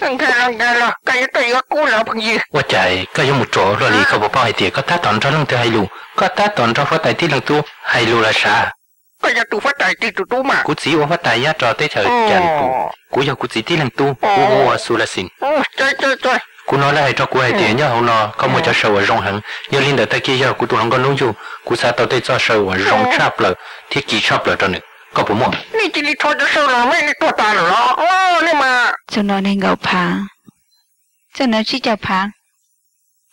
Nkag los, nkag los, koj yuav tuaj yuav kuv los phooj ywg. Ua cas koj yuav mus ruam luaj li? Koj puas paub hais tias koj tab tom nrog leej twg hais lus? Koj tab tom nrog huab tais tib leej tub hais lus los sav. Koj yog tus huab tais tib tus tub mas. Kuv txiv ua huab tais nyob rau teb chaws Cas Kus. Kuv yog kuv txiv tib leeg tub, kuv hu ua Xu La Xis. Kuv hnov lawv hais rau kuv hais tias nyob hauv no koj muaj cov saw uas zoo heev, yog li ntawd tag kis yog kuv tus hluas nkauj hnub yug, kuv xav tau tej txoj saw uas zoo tshaj plaws thiab kim tshaj plaws rau nws. Koj puas muaj? Nej cia li rho cov saw los mas nej tuag tas lawm los nej mas. Txog no nees nkaum phav, txog no tsib caug phav.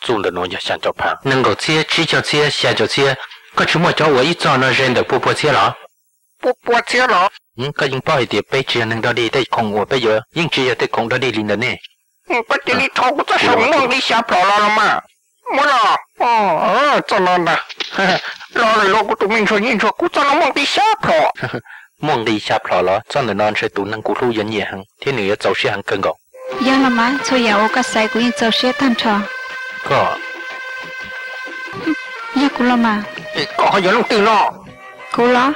Txoj ntawm no yog xya caum phav. Nees nkaum txhiab, tsib caug txhiab, xya caum txhiab. Koj tsis muaj cov uas ib txoj no ze ntawm pua pua txhiab los? Pua pua txhiab los? Koj yeej paub hais tias peb tsis yog neeg dog dig, tej khoom uas peb yuav yeej tsis yog tej khoom dog dig li ntawd ne. Koj cia li rho kuv txoj saw muaj nqi xya plhom los los mas. Muab los. Txoj no ntag. Los lawm los kuv tus me ntsuag nyiaj ntsuag, kuv txoj no muaj nqi xya plhom. Muaj nqi xya plhom los? Txoj ntawm no ntshe tus neeg kuv hlub yuav nyiam heev thiab nws yuav txaus siab heev kawg nkaus. Yog los mas, txhua yam uas koj xaiv kuv yeej txaus siab tag nrho. Koj. Yog kuv los mas. Koj ho yog leej twg no? Kuv los?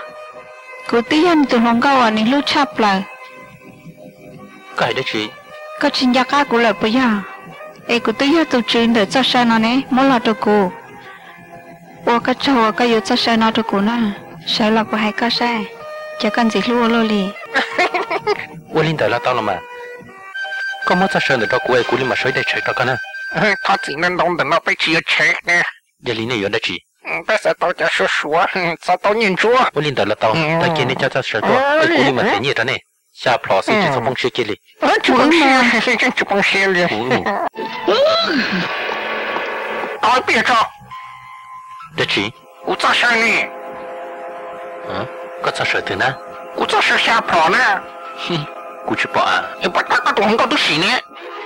Kuv twb yog nws tus hluas nkauj uas nws hlub tshaj plaws. Koj hais dab tsi? Koj tsis nco qab kuv lawm puas yog? Es kuv twb yog tus tswv ntawm txoj saw no ne, muab los rau kuv. Ua koj tsaug uas koj yuav txoj saw no rau kuv na. Sawv los kuv hais koj saib, cas koj ntxim hlub ua luaj li. Ua li ntawd los tau los mas. Koj muab txoj saw ntawm rau kuv es kuv li mam sawv ib daim tshais rau koj na. Thov txim ntau ntau, ntawm no peb tsis yuav tshais. Yog li nej yuav dab tsi? Peb xav tau cov suav suav, xav tau nyiaj ntsuab. Ua li ntawd los tau, tag kis nej coj txoj saw tuaj es kuv li mam them nyiaj rau nej. Xya plhom xwb tsis txhob poob siab kiag li. Tsis poob siab, tsis poob siab li. Tau ib pliag tso. Dab tsi? Kuv txoj saw ne. Koj txoj saw twg na? Kuv txoj saw xya plhom na. Kuv tsis pom a. Es puas tab koj tus hluas nkauj twb sim ne?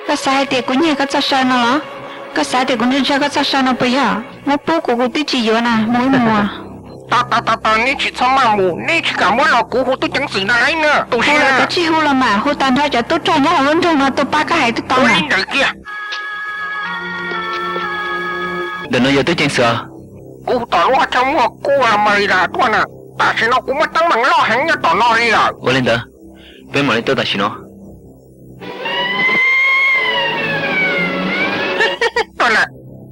Koj xav hais tias kuv nyiag koj txoj saw no los? Koj xav tias kuv ntshaw ntshaw koj txoj saw no puas yog? Muab pub kuv, kuv twb tsis yuav na, mus ib mus. Tos tos tos, neb tsis txhob maj mus, neb tsis kam muab los kuv hu tub ceev xwm no lawm na. Tu siab, koj tsis hu los mas, hu tag nrho cov tub rog nyob hauv lub nroog no tuaj pab koj hais twb tau na. Ntawm no yog tub ceev xwm os. Kuv hu tom lub qhov chaw muaj kuj America tuaj na. Tam sim no kuv muaj teeb meem loj heev nyob tom no li lawm. Ua li ntawd, peb mam li tuaj tam sim no.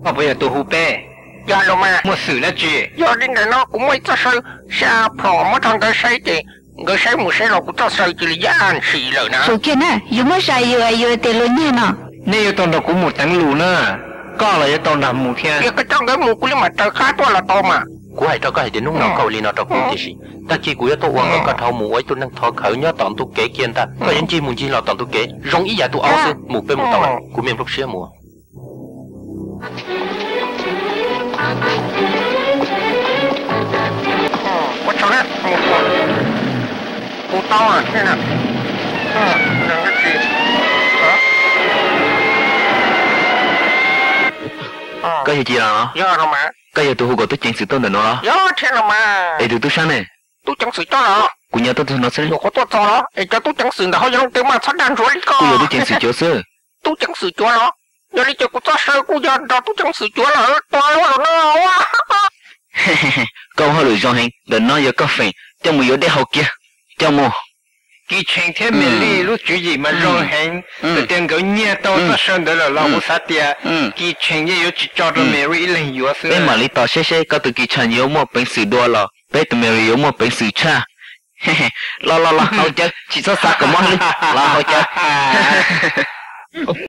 Koj puas yog tus hu peb? Yog los mas. Muaj xwm dab tsi? Yog li ntawm no kuv muaj ib txoj saw xya plhom muab rau nkawd saib ces nkawd saib mus saib los kuv txoj saw cia li yaj ntshis lawm na. Tsum kiag na, yus muab zais yus es yus tias luag nyiag no. Nej yuav tau nrog kuv mus teev lus na, koj los yuav tau nrog mus thiab. Yog koj coj nkawd mus kuv li mam raws qab tuaj los tau mas. Kuv hais rau koj hais tias hnub no koj ua li no rau kuv tiam sis tag kis kuv yuav tuaj ua kom koj dhau mus ua ib tug neeg thov khawv nyob tom ntug kev kiag ntag. Koj yuav ncig mus ncig los tom ntug kev zoo ib yam tus aub xwb. Mus peb mus tau, kuv me nplooj siab mus. Koj yog ci los? Koj yog tus hu kom tub ceev xwm tuaj ntawm no los? Es tus tub sab ne? Kuv nyob tuaj txog no xwb. Kuv yog tub ceev xwm cuav xwb. Tub ceev xwm cuav los? Yog li ces kuv txoj saw kuj yog nrog tub ceev xwm cuav lawm, tua luaj los no. Koj ua hauj lwm zoo heev, ntawm no yog koj feem, coj mus yuav dej haus kiag, coj mus. Kis Tsheej thiab Mary lub tswv yim mas zoo heev, txawm tias nkawd nyiag tau txoj saw ntawd lawm los kuv xav tias Kis Tsheej yeej yuav tsis tso rau Mary ib leeg yuav xwb. Peb mam li tos seb seb koj tus Kis Tsheej yuav muaj peev xwm dua los peb tus Mary yuav muaj peev xwm tshaj. Los los los, haus cawv, tsis txhob xav kom mob li, los haus cawv.